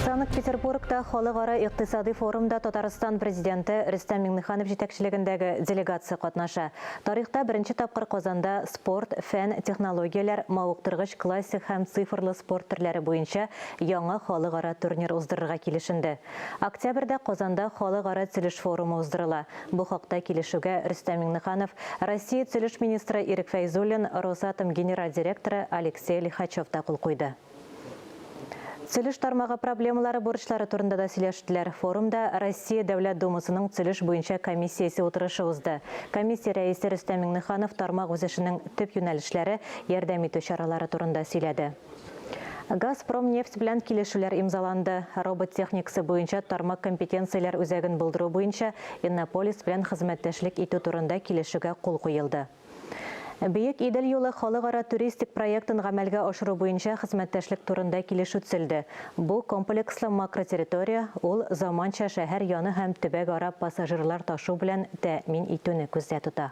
Санкт-Петербургта халыкара икътисади форумда Татарстан Президенты Рөстәм Миңнеханов җитәкчелегендәге делегация катнаша. Тарихта беренче тапкыр Казанда спорт, фән, технологияләр, мавыктыргыч классик һәм цифрлы спорт төрләре буенча яңа халыкара турнир уздырырга килешенде. Октябрьдә Казанда халыкара төзелеш форумы уздырыла. Бу хакта килешүгә Рөстәм Миңнеханов, Россия төзелеш министры Ирек Фәйзуллин, Росатом генераль директоры Алексей Лихачев та кул куйды. Төзелеш тармагы проблемалары, бурычлары турында да сөйләштеләр. Форумда Россия Дәүләт Думасының төзелеш буенча комиссиясе утырышы узды. Комиссия рәисе Рөстәм Миңнеханов тармак үсешенең төп юнәлешләре, ярдәм итү чаралары турында сөйләде. Газпром нефть белән килешүләр имзаланды. Робот техникасы буенча тармак компетенцияләр үзәген булдыру буенча Иннополис белән хезмәттәшлек итү турында килешүгә кул куелды. Бөек Идел юлы халыкара туристик проектын гамәлгә ашыру буенча хезмәттәшлек турында килешү төзелде. Бу комплекслы макротерритория, ул заманча шәһәр яны һәм төбәк-ара пассажирлар ташу белән тәэмин итүне күздә тота.